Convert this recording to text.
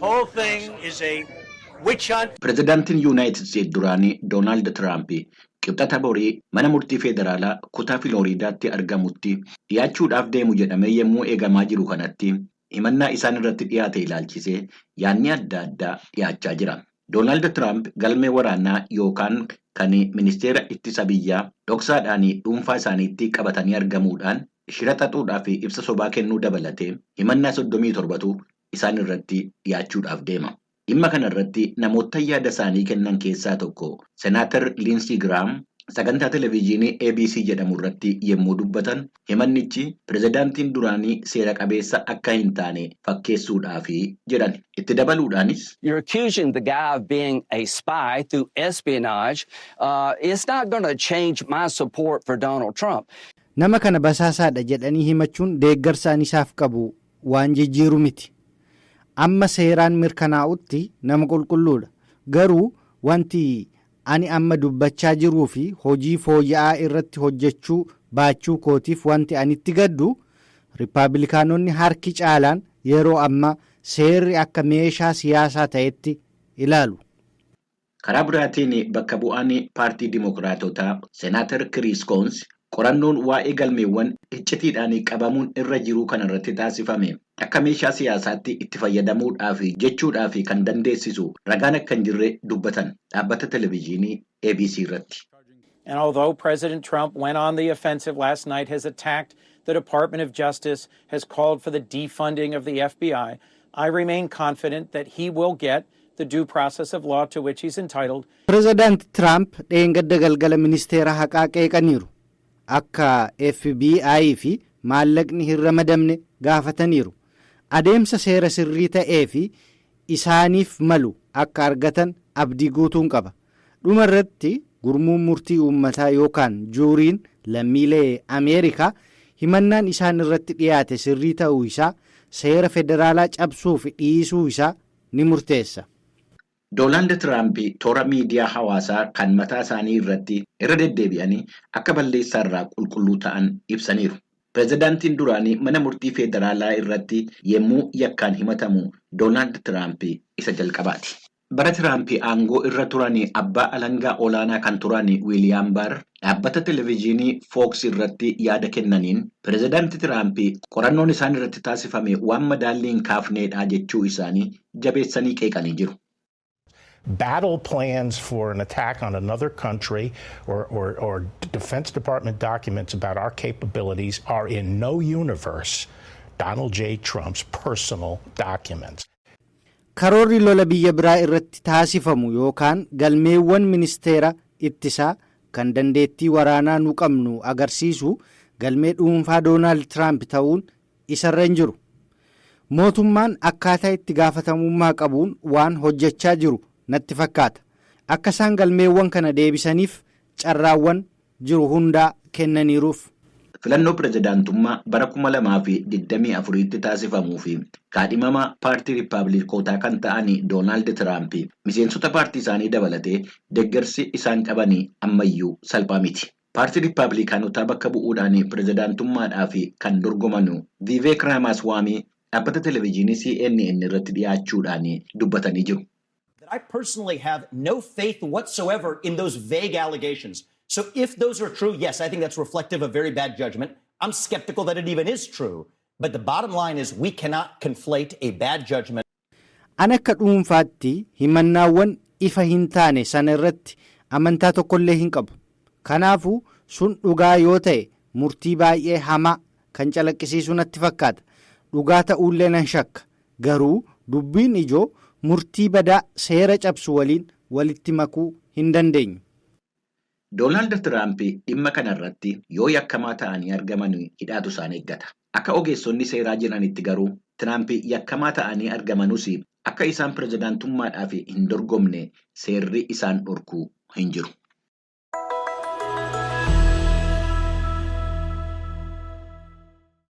Whole thing is a witch hunt. Pireezidaantiin Yuunaayitid Isteet duraanii Doonaald Tiraamp Qibxata borii mana murtii federaalaa kutaa Filooriidaatti argamutti dhiyaachuudhaaf deemu jedhamee yommuu eegamaa jiru kanatti, himannaa isaan irratti dhiyaate ilaalchisee yaadni adda addaa dhiyaachaa jira. Doonaald Tiraamp galmee waraanaa yookaan kan ministeera ittisa biyyaa dhoksaadhaan dhuunfaa isaaniitti qabatanii argamuudhaan shira xaxuudhaa fi ibsa sobaa kennuu dabalatee himannaa 37tu isaan irratti dhiyaachuudhaaf deema. Dhimma kana irratti namoota yaada isaanii kennan keessaa tokko Senaatar Liinsii Giraam sagantaa televezyiinii ABC jedhamu irratti yommuu dubbatan, himannichi pireezidaantiin duraanii seera qabeessa akka hin taane fakkeessuudhaafi jedhan. Itti dabaluudhaanis, You're accusing the guy of being a spy through espionage. It's not going to change my support for Donald Trump. Nama kana basaasaadha jedhanii himachuun deeggarsa ani isaaf qabu waan jijjiiru miti. Amma seeraan mirkanaa'utti nama qulqulluudha. Garuu wanti ani amma dubbachaa jiruu fi hojii fooyya'aa irratti hojjechuu baachuu kootiif wanti ani itti gaddu, Riippaabilikaanonni harki caalaan yeroo ammaa seerri akka meeshaa siyaasaa ta'etti ilaalu. Karaa biraatiin, bakka bu'aan paartii Dimookiraatotaa Senaatar Kiriis Koons qorannoon waa'ee galmeewwan iccitiidhaan qabamuun irra jiruu kana irratti taasifame akka meeshaa siyaasaatti itti fayyadamuudhaaf jechuudhaaf kan dandeessisu ragaan akka hin jirre dubbatan dhaabbata televezyiinii ABC irratti. And although President Trump went on the offensive last night, has attacked the Department of Justice, has called for the defunding of the FBI, I remain confident that he will get the due process of law to which he's entitled. Pireezidaant Tiraamp dheengadda galgala ministeera haqaa qeeqaniiru. Akka FBI fi maallaqni hin ramadamne gaafataniiru. Adeemsa seera sirrii ta'ee fi isaaniif malu akka argatan abdii guutuun qaba. Dhuma irratti gurmuun murtii uummataa yookaan juuriin lammiilee Ameerikaa himannaan isaan irratti dhiyaate sirrii ta'uu isaa, seera federaalaa cabsuu fi dhiisuu isaa ni murteessa. Doonaald Tiraamp toora miidiyaa hawaasaa kan mataa isaanii irratti irra deddeebi'anii akka balleessaa irraa qulqulluu ta'an ibsaniiru. Pireezidaantiin duraanii mana murtii federaalaa irratti yommuu yakkaan himatamu Doonaald Tiraamp isa jalqabaati. Bara Tiraamp aangoo irra turan abbaa alangaa olaanaa kan turan Wiiliyaam Baar dhaabbata televezyiinii Fox irratti yaada kennaniin, pireezidaanti Tiraamp qorannoon isaan irratti taasifame waan madaallii hin kaafneedha jechuu isaanii jabeessanii qeeqanii jiru. Battle plans for an attack on another country or Defense Department documents about our capabilities are in no universe Donald J. Trump's personal documents. Karoorri lola biyya biraa irratti taasifamu yookaan galmeewwan ministeera ittisaa kan dandeettii waraanaa nu qabnu agarsiisu galmee dhuunfaa Doonaald Tiraamp ta'uun isarra hin jiru. Mootummaan akkaataa itti gaafatamummaa qabuun waan hojjechaa jiru natti fakkaata. Akka isaan galmeewwan kana deebisaniif carraawwan jiru hundaa kennaniiruuf. Filannoo pireezidaantummaa bara 2024tti taasifamuu fi kaadhimama paartii Riippaabilikootaa kan ta'an Doonaald Tiraamp miseensota paartii isaanii dabalatee deeggarsi isaan qaban ammayyuu salphaa miti. Paartii Riippaabilikaanotaa bakka bu'uudhaan pireezidaantummaadhaaf kan dorgoman Viiveek Raamaswaamii dhaabbata televezyiinii CNN irratti dhiyaachuudhaan dubbatanii jiru. I personally have no faith whatsoever in those vague allegations. So if those are true, yes, I think that's reflective of very bad judgment. I'm skeptical that it even is true. But the bottom line is we cannot conflate a bad judgment. An akka dhuunfaatti himannaawwan ifa hin taane sana irratti amantaa tokkollee hin qabu. Kanaafuu sun dhugaa yoo ta'e murtii baay'ee hamaa kan calaqqisiisu natti fakkaata. Dhugaa ta'uullee nan shakka. Garuu dubbiin ijoo murtii badaa seera cabsu waliin walitti makuu hin dandeenyu. Doonaald Tiraamp dhimma kana irratti yoo yakkamaa ta'anii argaman hidhaatu isaan eeggata. Akka ogeessonni seeraa jiranitti garuu, Tiraamp yakkamaa ta'anii argamanus akka isaan pireezidaantummaadhaaf hin dorgomne seerri isaan dhorkuu hin jiru.